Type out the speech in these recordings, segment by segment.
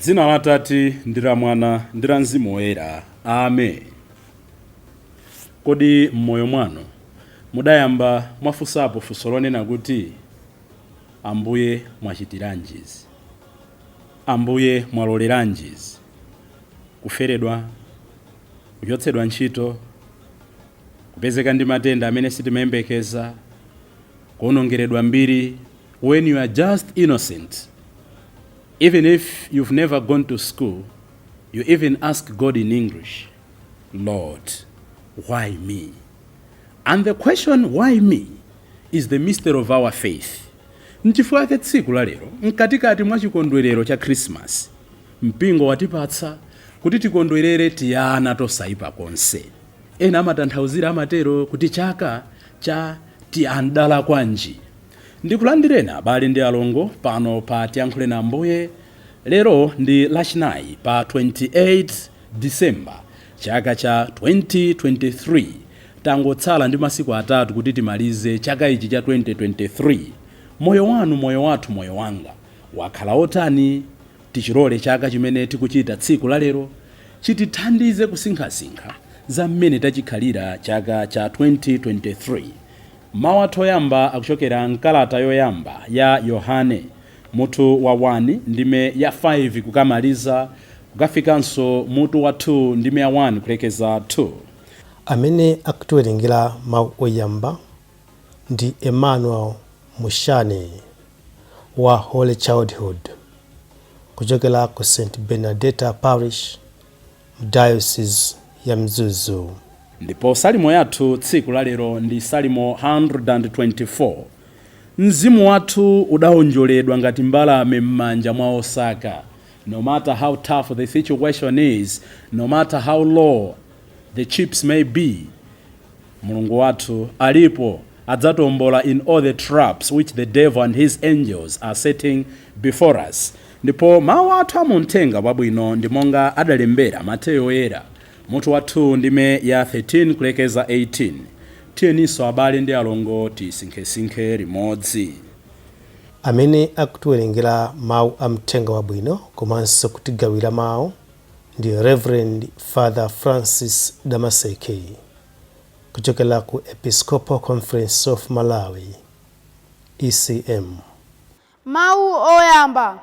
Dzina la Atate ndi la Mwana ndi la Mzimu Woyera. Amen. Kodi m'moyo mwanu mudayamba mwafunsapo funso lonena kuti, Ambuye, mwachitiranji izi? Ambuye, mwaloleranji izi? Kuferedwa, kuchotsedwa ntchito, kupezeka ndi matenda amene sitimayembekeza, kuonongeredwa mbiri when you are just innocent. Even if you've never gone to school, you even ask God in English, "Lord, why me?" And the question, "Why me?" is the mystery of our faith. Nchifukwa chake tsiku la lero, mkatikati mwa chikondwerero cha Christmas, mpingo watipatsa kuti tikondwerere tiyana tosaipa konse. Ena amatanthauzira amatero kuti chaka cha tiandala kwanji. Ndikulandireni, abale ndi alongo, pano pa Tiyankhule na Ambuye. Lero ndi Lachinayi pa 28 Disemba chaka cha 2023. Tangotsala ndi masiku 3 kuti timalize chaka ichi cha 2023. Moyo wanu, moyo wathu, moyo wanga wakhala otani? Tichilole chaka chimene tikuchita tsiku la lero chitithandize kusinkhasinkha za mmene tachikhalira chaka cha 2023. Mawu athu oyamba akuchokera mkalata yoyamba ya Yohane, mutu wa 1 ndime ya 5 kukamaliza, kukafikanso mutu wa 2 ndime ya 1 kulekeza 2. Amene akutiwerengera mawu oyamba ndi Emmanuel Mushane wa Holy Childhood kuchokera ku St Bernadetta Parish, Diocese ya Mzuzu. Ndipo salimo yathu tsiku la lero ndi Salimo 124. Mzimu wathu udawonjoledwa ngati mbalame m'manja mwa osaka. No matter how tough the situation is, no matter how low the chips may be, Mulungu wathu alipo, adzatombola in all the traps which the devil and his angels are setting before us. Ndipo mawu athu amuthenga wabwino ndi monga adalembera Mateyo Oyera, mutu wa 2 ndime ya 13 kulekeza 18. Tiyeninso, abale ndi alongo, tisinkhesinkhe limodzi. Amene akutiwerengera mawu a mthenga wabwino komanso kutigawira mawu ndi Reverend Father Francis Damaseke kuchokera ku Episcopal Conference of Malawi, ECM. Mawu oyamba,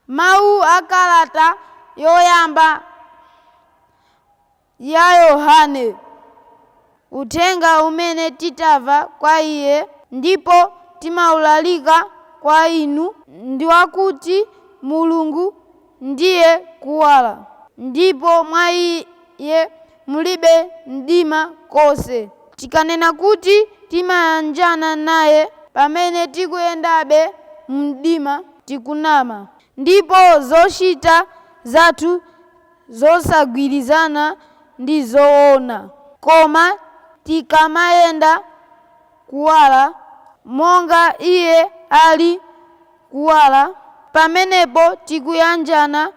mawu akalata yoyamba ya Yohane. Uthenga umene titamva kwa iye ndipo timaulalika kwa inu ndi wakuti Mulungu ndiye kuwala, ndipo mwa iye mulibe mdima konse. Tikanena kuti timayanjana naye pamene tikuyendabe mdima, tikunama, ndipo zochita zathu zosagwirizana ndi zoona. Koma tikamayenda kuwala, monga iye ali kuwala, pamenepo tikuyanjana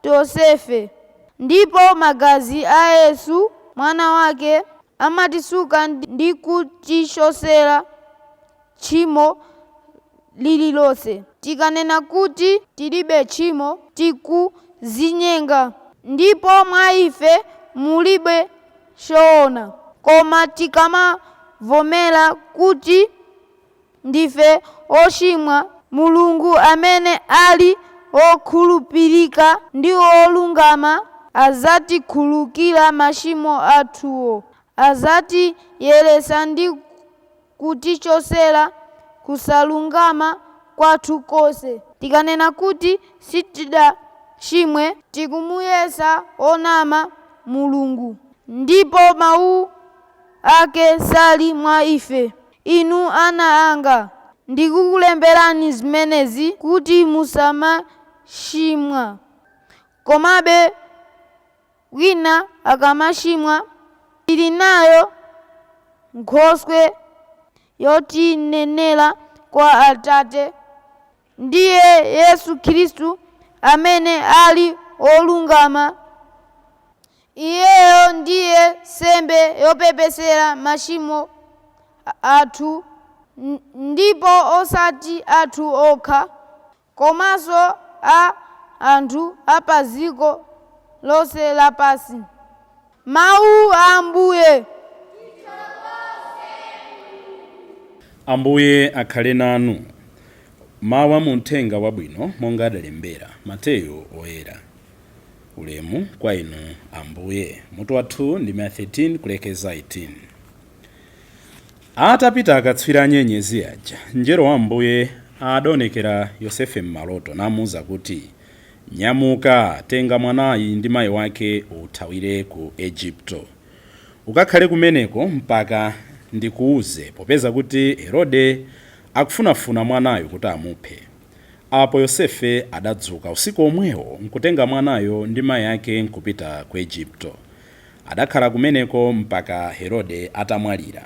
tonsefe, ndipo magazi a Yesu mwana wake amatisuka ndi kutichotsera tchimo lililonse. Tikanena kuti tilibe tchimo, tikuzinyenga, ndipo mwa ife mulibe choona. Koma tikamavomera kuti ndife ochimwa, Mulungu amene ali wokhulupirika ndi wolungama adzatikhululukira machimo athuwo, adzatiyeretsa ndi kutichotsera kusalungama kwathu konse. Tikanena kuti sitidachimwe, tikumuyesa onama Mulungu, ndipo mawu ake sali mwa ife. Inu ana anga, ndikukulemberani zimenezi kuti musamachimwa. Komabe wina akamachimwa, tili nayo nkhoswe yotinenera kwa Atate, ndiye Yesu Khristu amene ali wolungama. Iyeyo ndiye nsembe yopepesera machimo athu, ndipo osati athu okha, komanso a anthu a pa dziko lonse lapansi. Mawu a Ambuye. Ambuye akhale nanu. Mawu a muthenga wabwino monga adalembera Mateyu Oyera. Ulemu kwa inu, Ambuye. Mutu wathu ndi 13 kulekeza 18. Atapita akatswiri a nyenyezi aja, mngelo wa Ambuye adaonekera Yosefe m'maloto namuwuza kuti, "Nyamuka, tenga mwanayi ndi mayi wake uthawire ku Igupto. Ukakhale kumeneko mpaka ndikuuze, popeza kuti Herode akufunafuna mwanayo kuti amuphe." Apo Yosefe adadzuka usiku omwewo nkutenga mwanayo ndi mayi ake nkupita ku Igupto. Adakhala kumeneko mpaka Herode atamwalira,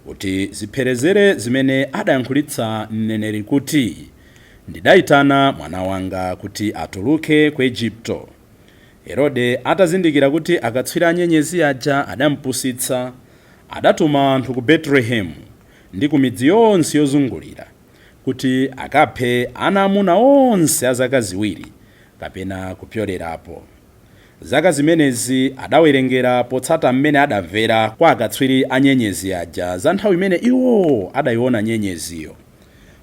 kuti zipherezere zimene adayankhulitsa mneneri kuti, "Ndidayitana mwana wanga kuti atuluke ku Igupto." Herode atazindikira kuti akatswiri a nyenyezi aja adampusitsa, adatuma anthu ku Betelehemu ndi ku midzi yonse yozungulira kuti akaphe ana amuna onse a zaka 2 kapena kupyolerapo. Zaka zimenezi adawerengera potsata mmene adamvera kwa akatswiri a nyenyezi aja za nthawi imene iwo adayiona nyenyeziyo.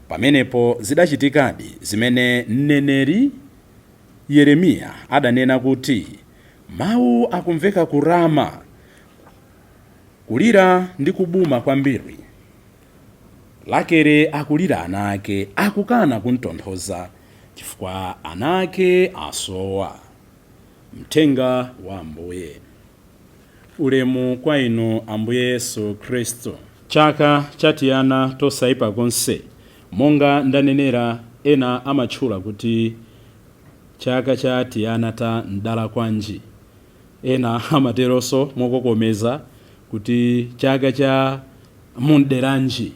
Pamenepo zidachitikadi zimene mneneri Yeremiya adanena kuti, "Mawu akumveka ku Rama, kulira ndi kubuma kwambiri. Rakele akulira ana ake, akukana kumtonthoza chifukwa ana ake asowa." Mthenga wa Ambuye. Ulemu kwa inu, Ambuye Yesu Khristu. Chaka cha Tiyana Tosaipa Konse, monga ndanenera, ena amatchula kuti chaka cha tiyana ta mdala kwanji, ena amateronso mokokomeza kuti chaka cha mumderanji.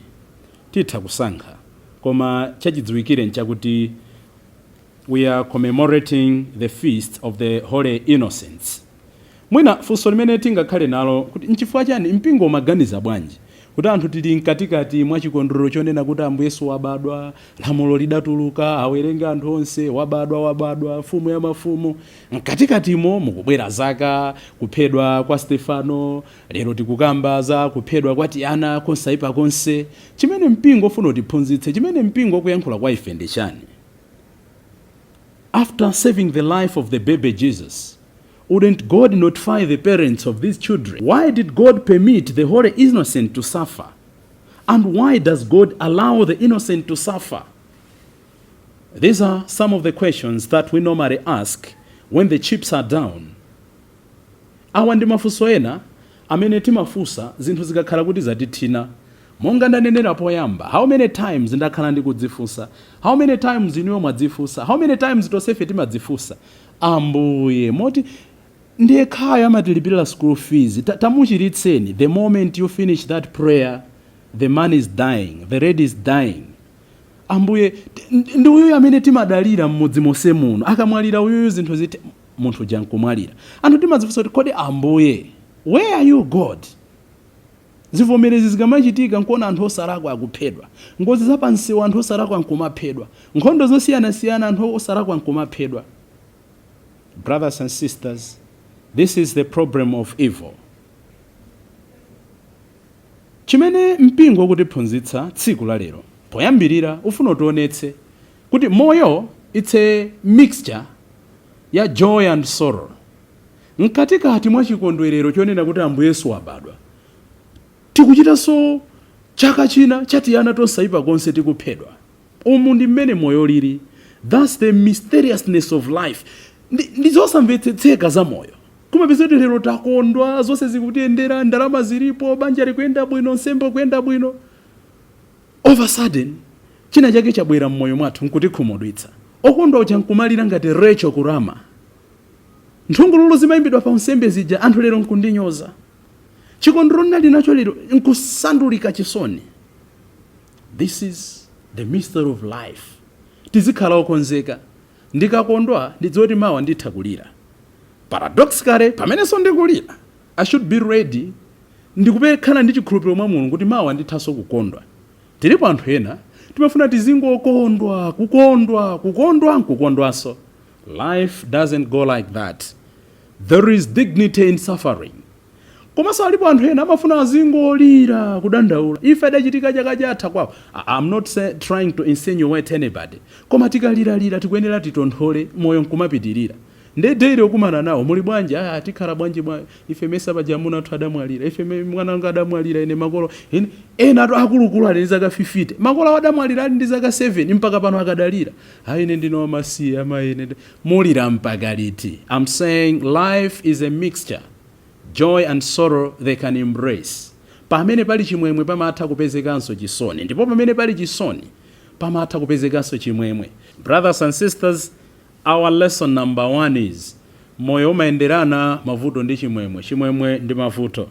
Titha kusankha, koma chachidziwikire nchakuti we are commemorating the Feast of the Holy Innocents. Mwina funso limene tingakhale nalo kuti, nchifukwa chani mpingo umaganiza bwanji kuti anthu tili mkatikati mwa chikondwerero chonena kuti Ambuye Yesu wabadwa, lamulo lidatuluka, awerenge anthu onse, wabadwa, wabadwa mfumu ya mafumu, mkatikatimo mukubwera zaka kuphedwa kwa Stefano, lero tikukamba za kuphedwa kwa tiyana kosaipa konse? Chimene mpingo ufuna utiphunzitse, chimene mpingo ukuyankhula kwa ife ndi chani? After saving the life of the baby Jesus, wouldn't God notify the parents of these children? Why did God permit the holy innocent to suffer? And why does God allow the innocent to suffer? These are some of the questions that we normally ask when the chips are down. Awa ndi mafunso ena amene timafunsa zinthu zikakhala kuti zatithina. Monga ndanenera poyamba, how many times ndakhala ndikudzifunsa, how many times inuyo mwadzifunsa, how many times tonsefe timadzifunsa, "Ambuye, moti ndiye khayo amatilipirira school fees, tamuchiritseni." The moment you finish that prayer, the man is dying, the lady is dying. "Ambuye, ndi uyuyu amene timadalira mmudzi monse muno, akamwalira uyuyu zinthu ziti." Munthu uja nkumwalira. Anthu timadzifunsa kuti, "Kodi Ambuye, where are you, God?" Zivomerezi zikamachitika, nkuona anthu osalakwa akuphedwa, ngozi zapansewu, anthu osalakwa nkumaphedwa, nkhondo zosiyanasiyana, anthu osalakwa nkumaphedwa. Brothers and sisters, this is the problem of evil. Chimene mpingo ukutiphunzitsa tsiku la lero, poyambirira ufuna utionetse kuti moyo, it's a mixture ya joy and sorrow. Mkatikati mwa chikondwerero chonena kuti Ambuye Yesu wabadwa, tikuchitanso chaka china chatiyana tosaipa konse tikuphedwa. Umu ndi mmene moyo lili. That's the mysteriousness of life. Ndi zosamvetsetseka za moyo. Kumapeza kuti lero takondwa, zonse zikutiyendera, ndalama zilipo, banja likuyenda bwino, nsembe kuyenda bwino. Over sudden china chake chabwera mmoyo mwathu nkutikhumudwitsa. Okondwa uja nkumalira ngati Rachel ku Rama. "Nthungululu zimayimbidwa pa unsembe zija, anthu lero nkundinyoza. Chikondwerero ndinali nacho lero nkusandulika chisoni." This is the mystery of life. Tizikhala okonzeka. Ndikakondwa, ndidziwe kuti mawa nditha kulira. Paradoxically, pamenenso ndikulira, I should be ready ndikupekhala ndi chikhulupiriro mwa Mulungu kuti mawa ndithanso kukondwa. Tilipo anthu ena Timafuna tizingokondwa, kukondwa, kukondwa, nkukondwanso. Life doesn't go like that. There is dignity in suffering. Komanso alipo anthu ena amafuna azingolira, kudandaula. Ife adachitika chaka chatha kwawo. I'm not trying to insinuate anybody, koma tikaliralira tikuyenera titonthole, moyo nkumapitirira. Nde daily okumana nawo, "Muli bwanji?" "Ah, tikhala bwanji bwa ife? Mesa paja amuna athu adamwalira ife, mwana wanga adamwalira ine, makolo ine." Ena atu akuluakulu ali ndi zaka 50, makolo awo adamwalira ali ndi zaka 7, mpaka pano akadalira. "Ayi, ine ndine wamasiye, amayi ine Mulira mpaka liti? I'm saying life is a mixture. Joy and sorrow, they can embrace. Pamene pali chimwemwe pamatha kupezekanso chisoni, ndipo pamene pali chisoni pamatha kupezekanso chimwemwe. Brothers and sisters, our lesson number one is moyo umayenderana, mavuto ndi chimwemwe, chimwemwe ndi mavuto.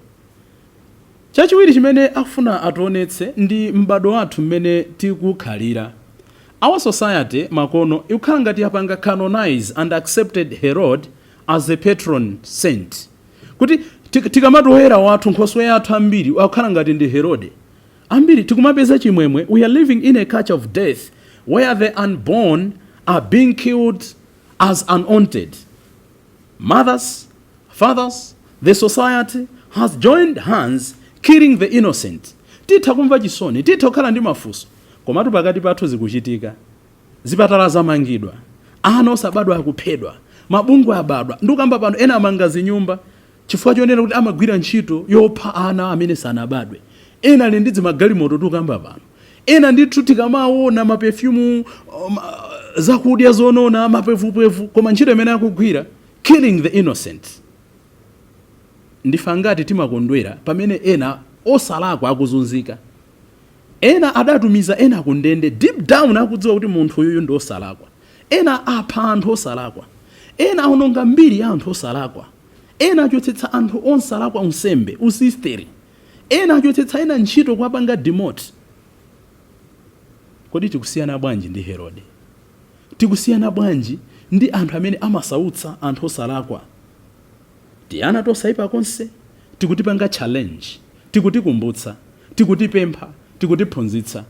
Chachiwiri chimene akufuna ationetse ndi m'bado wathu mmene tikukhalira. Our society makono ikukhala ngati yapanga canonize and accepted Herod as a patron saint, kuti tikamati oyera wathu, nkhoswe yathu, ambiri akukhala ngati ndi Herode. Ambiri tikumapeza chimwemwe. We are living in a culture of death where the unborn are being killed as unwanted. Mothers, fathers, the society has joined hands killing the innocent. Titha kumva chisoni, titha kukhala ndi mafunso, komatu pakati pathu zikuchitika. Zipatala zamangidwa, ana osabadwa akuphedwa, mabungwe abadwa. Ndikukamba pano ena amanga zinyumba chifukwa chonena kuti amagwira ntchito yopha ana amene sanabadwe. Ena ali ndi zimagalimoto. Tikukamba pano ena ndithu tikamaona ma perfume, zakudya zonona, mapwevupevu, koma ntchito imene akugwira, killing the innocent. Ndife ngati timakondwera pamene ena osalakwa akuzunzika. Ena adatumiza ena kundende, deep down akudziwa kuti munthu uyuyu ndi osalakwa. Ena apha anthu osalakwa, ena aononga mbiri ya anthu osalakwa, ena achotsetsa anthu osalakwa unsembe, usisteri, ena achotsetsa ena ntchito, kuwapanga demote. Kodi tikusiyana bwanji ndi Herode? Tikusiyana bwanji ndi anthu amene amasautsa anthu osalakwa? Tiyana tosaipa konse tikutipanga challenge, tikutikumbutsa, tikutipempha, tikutiphunzitsa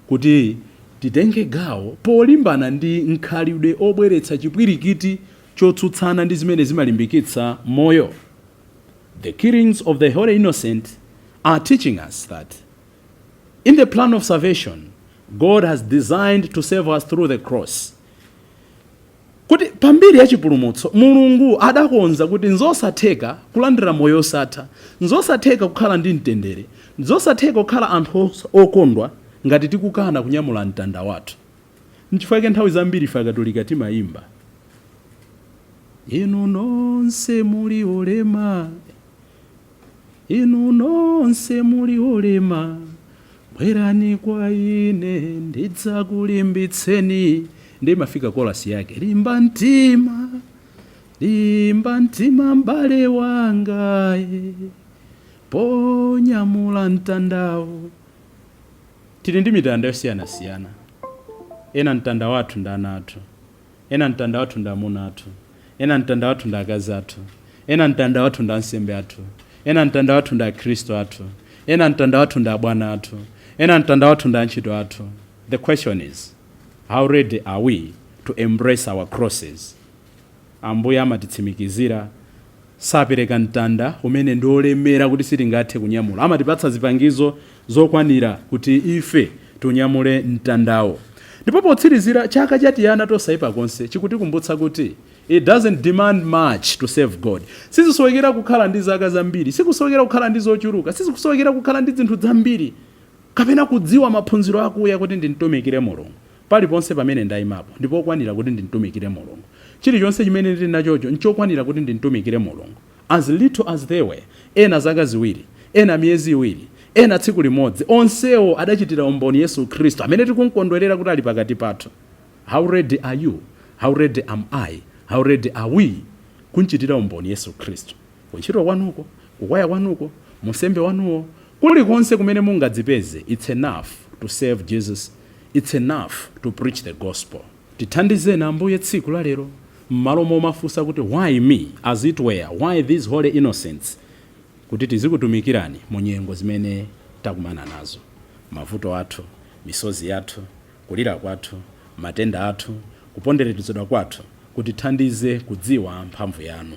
kuti titenge gawo polimbana ndi nkhalidwe obweretsa chipwirikiti chotsutsana ndi zimene zimalimbikitsa moyo. The killings of the holy innocent are teaching us that in the plan of salvation, God has designed to save us through the cross, kuti pambiri ya chipulumutso Mulungu adakonza kuti nzosatheka kulandira moyo osatha, nzosatheka kukhala ndi mtendere, nzosatheka kukhala anthu okondwa ngati tikukana kunyamula mtanda wathu. Nchifukwa chake nthawi zambiri ife Akatolika timayimba, "Inu nonse muli olema, inu nonse muli olema, bwerani kwa ine, ndidzakulimbitseni." Ndi imafika chorus yake, "Limba mtima, limba mtima, m'bale wanga, ponyamula mtandawo." Tili ndi mitanda yosiyanasiyana. Ena mtanda wathu ndi ana athu, ena mtanda wathu ndi amuna athu, ena mtanda wathu ndi akazi athu, ena mtanda wathu ndi ansembe athu, ena mtanda wathu ndi akhristu athu, ena mtanda wathu ndi abwana athu, ena mtanda wathu ndi antchito athu. The question is, how ready are we to embrace our crosses? Ambuye amatitsimikizira, sapereka mtanda umene ndi olemera kuti sitingathe kunyamula. Amatipatsa zipangizo zokwanira kuti ife tunyamule mtandawo. Ndipo potsirizira, chaka cha tiyana tosaipa konse chikutikumbutsa kuti it doesn't demand much to serve God. Sizisowekera kukhala ndi zaka zambiri, sikusowekera kukhala ndi zochuluka, sizikusowekera kukhala ndi zinthu zambiri kapena kudziwa maphunziro akuya kuti ndimtumikire Mulungu. Paliponse pamene ndayimapo ndipokwanira kuti ndimtumikire Mulungu. Chilichonse chimene ndili nachocho nchokwanira kuti ndimtumikire Mulungu. As little as they were, ena zaka 2, ena miyezi 2, ena tsiku limodzi, onsewo adachitira umboni Yesu Khristu amene tikumkondwerera kuti ali pakati pathu. How ready are you? How ready am I? How ready are we kunchitira umboni Yesu Khristu kuntchito kwanuko, kukwaya kwanuko, musembe wanuwo, kulikonse kumene mungadzipeze? It's enough to serve Jesus. It's enough to preach the gospel. Tithandizeni Ambuye tsiku la lero, m'malo momafunsa kuti "Why me?", as it were, "Why these holy innocents?", kuti tizikutumikirani mu nyengo zimene takumana nazo, mavuto athu, misozi yathu. Kulira kwathu, matenda athu, kuponderezedwa kwathu kutithandize kudziwa mphamvu yanu.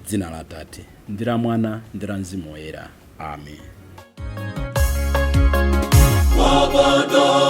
Dzina la Atate ndi la Mwana ndi la Mzimu Woyera. Amen. Wabada.